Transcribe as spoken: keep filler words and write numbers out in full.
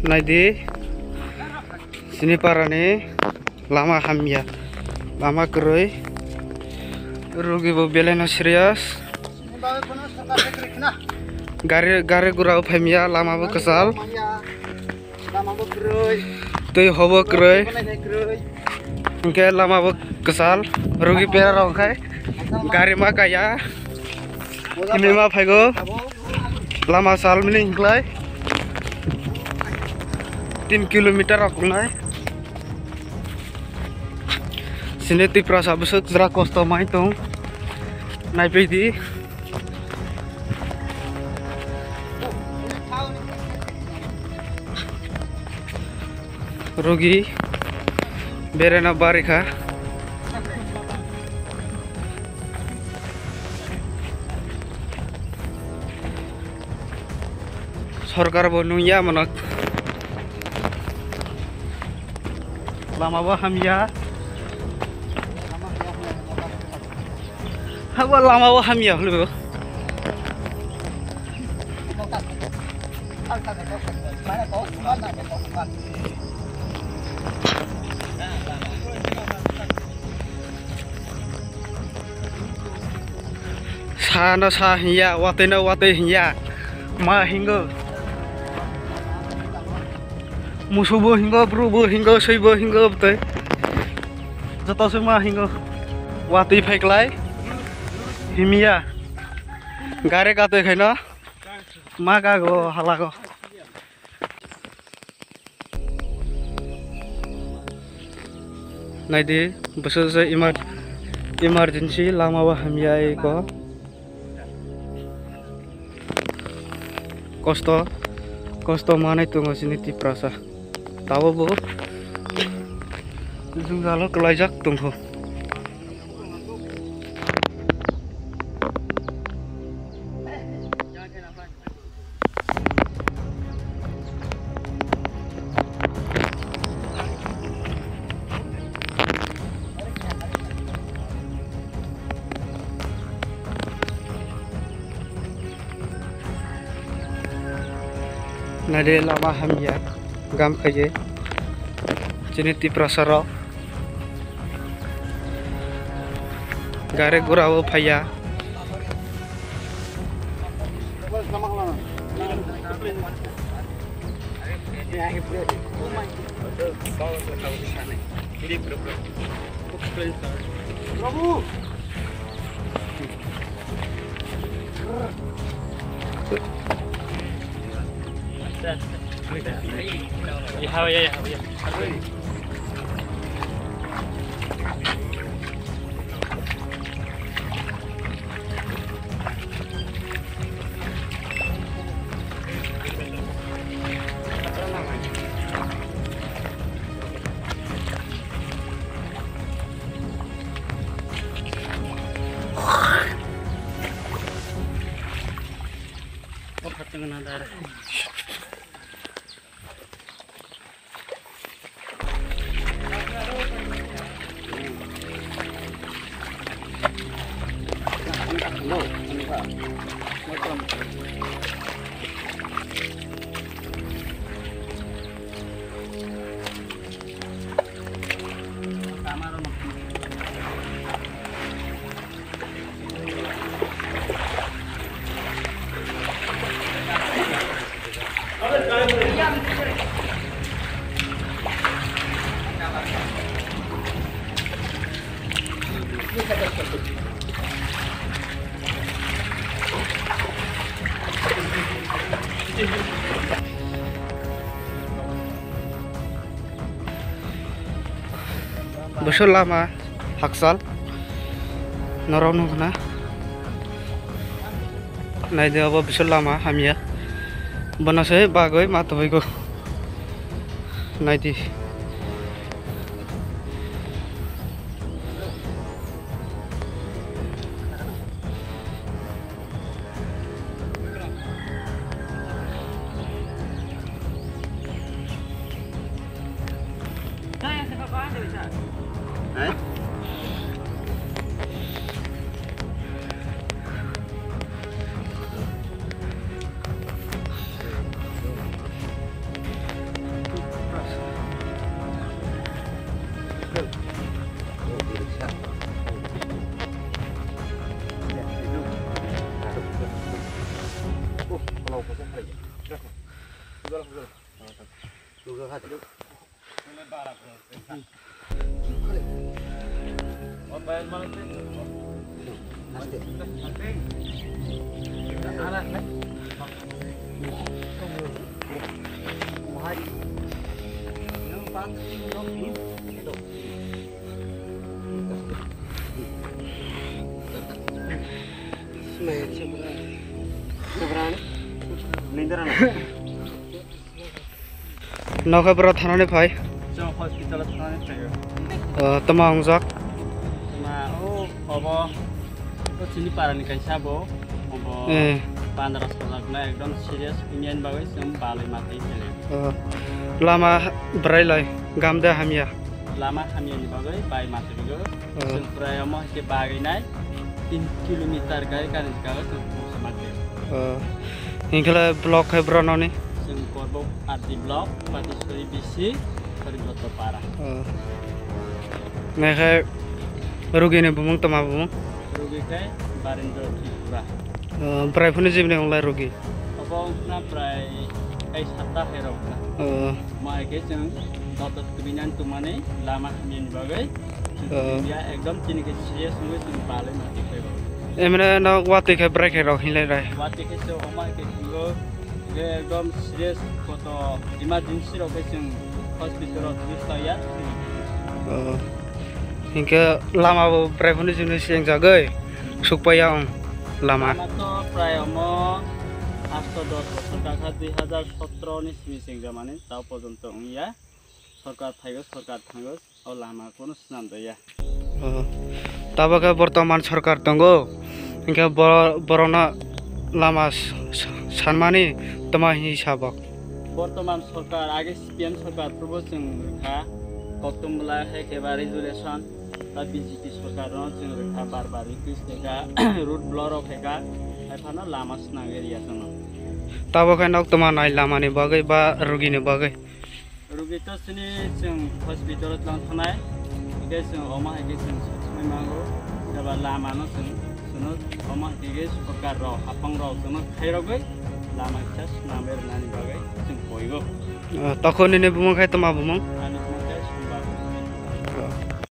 Naidi, sini parani lama hamya, lama kwrwi, rugi bo belai no serious. Gari, gari gura bo phaimya, lama bo kwchal. Twi hobo kwrwi. Hwnkhe lama bo kwchal. Rugi pera rok khai. Gari ma kaya. Himwi ma phaigo. Lama salmini hinklai. Tin kilometer rok wngnai. Sini Tiprasa bwswk jora kosto mai tong. Naipidi. Rugi berena barikha. Sorkar bo nungya mano. Lama bo hamya. Habo lama o hamya hwlwi bo. Sa no sa hinya, watwi no watwi hinya. Ma hingo. Musu bo hingo, bru bo hingo, swi bo hingo, bwtwi. Joto se ma hingo. Watwi phaiklai. Himya. Gare katwi khaino. Ma gago halago. Naidi, bwswk se emer-, emergency lama o hamya eko. Kosto, kosto manwi tongo chini Tiprasa. Tabuk bo jwngjalo kwlaijak tongkho. Naidi lama hamya, gam khaye chini Tiprasa rok. Gari gura o phaiya. Bwswk lama hakchal norok nukna. Naidi obo bwswk lama hamya. Bono se bagwi ma tubui go. Naidi. Nokha bro thanani phai. Chwng hospital o thanani phaio. O, tama wngjak? Ma, o, obo, o chini parani kaisa bo, obo Eh. Pandra sajak na ekdom serious, oniani bagwi chwng balwi ma twi phele. O, lama bwrai lai, gamda hamya? Lama hamyani bagwi bai ma twi go. O. Chwng prai omo hai khe bagwi nai tin kilometer gari gari jaga chwng pungsa ma twi. O, hinkhe block hai bro noni? Chwng Korbok R D block, Patisori B C, Haribrotto para. O. Naikhai rugini bumung toma bumung? Rugi khai Barendra Tripura. O, bwrai phunu jibini onglai rugi? Obo wngkha prai kai satta hai rok na. O. Mai khe chwng doctor tubinani tumani lama hamyani bagwi. O. Ya ekdom chini khe serious wngwi chwng balwi ma twi phai bo. Emne no watwi khe bwrai khe rok hinlai rai? Watwi khe chwng omo hai khe tongo. Hingke ekdom serious koto emergency rok khe chwng hospital o twis laiya. O, hingke lama bo bwrai phano chini sengjagwi sukpaiya wng lama. Lama to prai omo asto dos bosor kakha dui hazar sotro ni simi sengjamani tao porjonto wngya. Sorkar phaigo, sorkar thango, o lama kono swnam daya. O, tabok khe bortoman sorkar tongo, hinkhe bo-, borokno lama s-, s-, sanmani tama hinwi sa bok? Bortoman sorkar, age C P M sorkar phuru bo chwng rwkha, koktwma belai hai khe ba resolution, ta B J P sorkar no chwng rwkha bar bar request khaikha, road block rok khaikha, hai phano lama swnam area chwngno. Tabok khe nok toma nai lamani bagwi ba rugini bagwi? Rugi to chini chwng hospital o twlang thanai, hingke chwng omo hai khe chwng sokchomai mango, eba lama no chwng, chwngno omo hai khe sorkar rok, hapang rok chwngno khairogwi lama kisa swnamwi rwnani bagwi chwng koigo. Ah, tokho nini bumung khai toma bumung? Ani